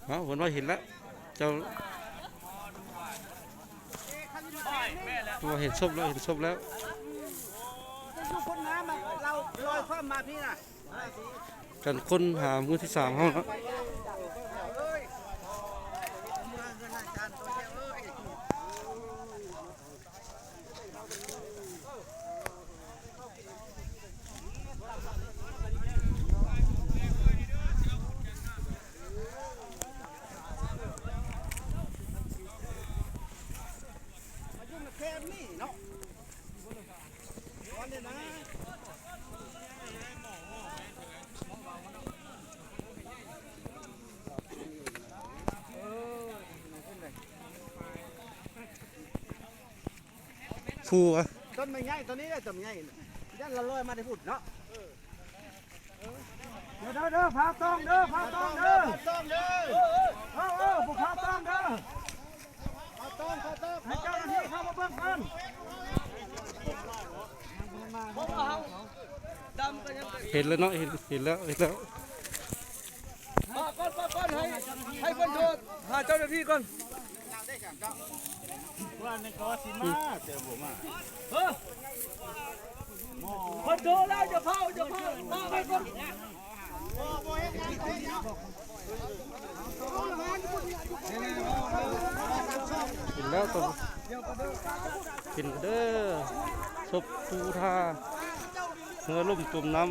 ເອົ້າ ເພິ່ນວ່າເຫັນແລ້ວ ເຈົ້າ ເພິ່ນວ່າເຫັນສົບແລ້ວ ເຫັນສົບແລ້ວ. ເຈົ້າຢູ່ຄົນງາມ ເຮົາລອຍຄວາມມາພີ້ນະ. ການຄົ້ນຫາມື້ທີສາມເຮົາເນາະ. ພູຫວາ? ຕົ້ນໄມ້ໃຫຍ່ ຕົ້ນນີ້ແຫຼະ ຕົ້ນໃຫຍ່ ຢ້ານລະລອຍມາແຕ່ພຸ້ນເນາະ. ເດີ ເດີ ເດີ ພາຕ້ອງເດີ ພາຕ້ອງເດີ ພາຕ້ອງເດີ. ເອີ ເອີ ພາຕ້ອງເດີ ພາຕ້ອງ ພາຕ້ອງ ໃຫ້ເຈົ້າໜ້າທີ່ເຂົ້າມາເບິ່ງກ່ອນ. ເຫັນແລ້ວເນາະ ເຫັນ ເຫັນແລ້ວ ເຫັນແລ້ວ. ປະກ່ອນ ປະກ່ອນ ໃຫ້ ໃຫ້ເພິ່ນໂທຫາເຈົ້າໜ້າທີ່ກ່ອນ. ວ່ານີ້ກໍຊິມາ ແຕ່ບໍ່ມາ. ເອີ ເພິ່ນໂທແລ້ວ ຢ່າເຝົ້າ ຢ່າເຝົ້າ ມາໄວ້ກ່ອນ. ເຫັນແລ້ວ ເຫັນເດີ ສົບຕູທ່າ ເຮືອລົ້ມຈົມນ້ຳ.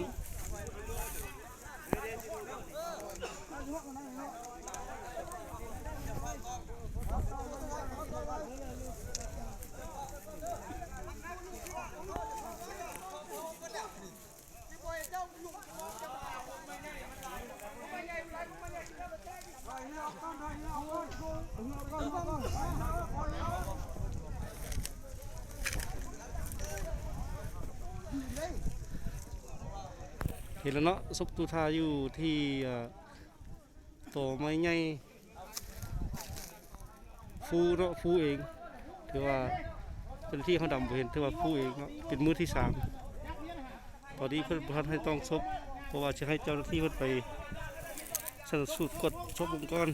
ເຫັນແລ້ວເນາະ ສົບຕູທ່າຢູ່ທີ່ ເອີ ຕໍໄມ້ໃຫຍ່ ຟູເນາະ ຟູເອງ. ຖືວ່າເຈົ້າໜ້າທີ່ເຮົາດຳບໍ່ເຫັນ ຖືວ່າຟູເອງເນາະ ເປັນມື້ທີສາມ. ຕອນນີ້ເພິ່ນບໍ່ທັນໃຫ້ຕ້ອງສົບ ເພາະວ່າຊິໃຫ້ເຈົ້າໜ້າທີ່ເພິ່ນໄປຊັນສູດກວດສົບເບິ່ງກ່ອນ.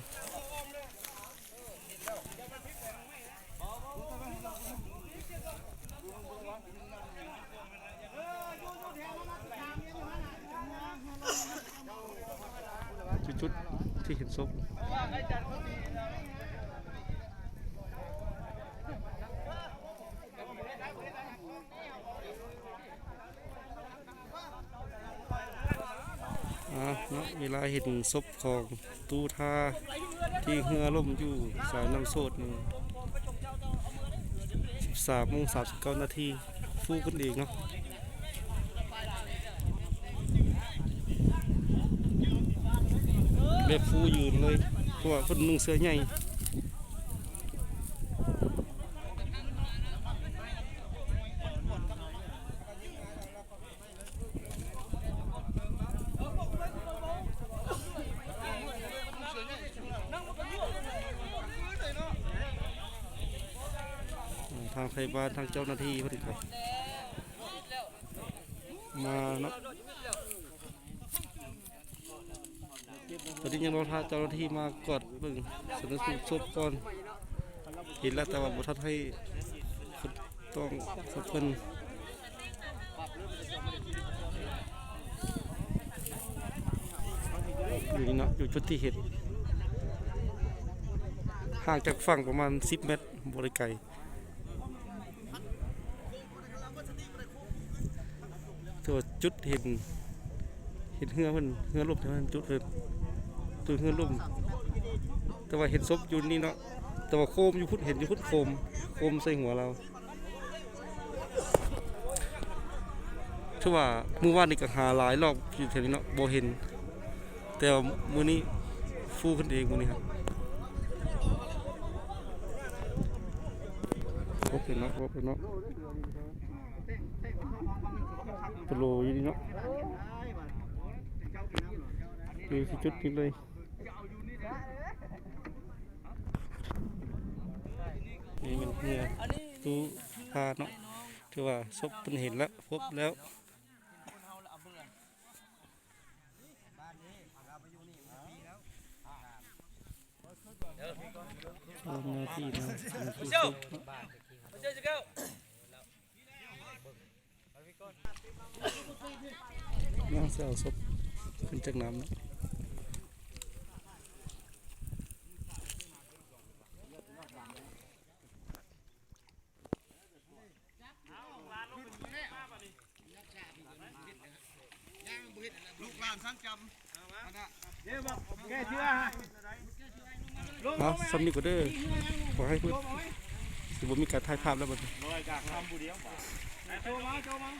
ຈຸດທີ່ເຫັນສົບ ອ່າ ເນາະ ເວລາເຫັນສົບຂອງ ຕູທ່າ ທີ່ເຮືອລົ້ມຢູ່ສາຍນ້ຳໂຊດນີ້ ສິບສາມໂມງສາມສິບເກົ້ານາທີ ຟູຂຶ້ນເອງເນາະ ແບບຟູຢືນເລີຍ ເພາະວ່າເພິ່ນນຸ່ງເສື້ອໃຫຍ່. ທາງໄທບ້ານ ທາງເຈົ້າໜ້າທີ່ເພິ່ນກໍມາເນາະ ຕອນນີ້ຍັງລໍຖ້າເຈົ້າໜ້າທີ່ມາກວດເບິ່ງ ຊັນສູດສົບກ່ອນ ເຫັນແລ້ວ ແຕ່ວ່າບໍ່ທັນໃຫ້ຕ້ອງເພິ່ນ ຢູ່ນີ້ເນາະ ຢູ່ຈຸດທີ່ເຫັນ ຫ່າງຈາກຝັ່ງປະມານສິບແມັດ ບໍ່ໄດ້ໄກ. ຕົວຈຸດເຫັນ ເຫັນເຮືອເພິ່ນ ເຮືອລົ້ມ ແຖວນັ້ນຈຸດເພິ່ນ ຈຸດເຮືອລົ້ມ ແຕ່ວ່າເຫັນສົບຢູ່ນີ້ເນາະ ແຕ່ວ່າໂຄມຢູ່ພຸ້ນ ເຫັນຢູ່ພຸ້ນ ໂຄມ ໂຄມໃສ່ຫົວລາວ. ຖືວ່າມື້ວານນີ້ກໍຫາຫຼາຍລອບຢູ່ແຖວນີ້ເນາະ ບໍ່ເຫັນ ແຕ່ວ່າມື້ນີ້ຟູຂຶ້ນເອງມື້ນີ້ ພົບເຫັນເນາະ ພົບເຫັນເນາະ ໂປໂລຢູ່ນີ້ເນາະ ຢູ່ທີ່ຈຸດນີ້ເລີຍ. ນີ້ແມ່ນເຮືອຕູ້ທ່າເນາະ ຖືວ່າສົບເພິ່ນເຫັນແລ້ວ ພົບແລ້ວ. ບ້ານນີ້ເຮົາໄປຢູ່ນີ້ມາປີແລ້ວ. ເອົາໜ້າທີ່ມາ ເຈົ້າ ເຈົ້າ ເຈົ້າ ຍັງຊິເອົາສົບຂຶ້ນຈາກນ້ຳເນາະ. ລູກຫຼານຊ່າງຈຳ ເອົາ ສ່ຳນີ້ກໍເດີ ຂໍໃຫ້ເພິ່ນ ຊິບໍ່ມີການຖ່າຍພາບແລ້ວບັດນີ້. ໂຈມາ ໂຈມາ.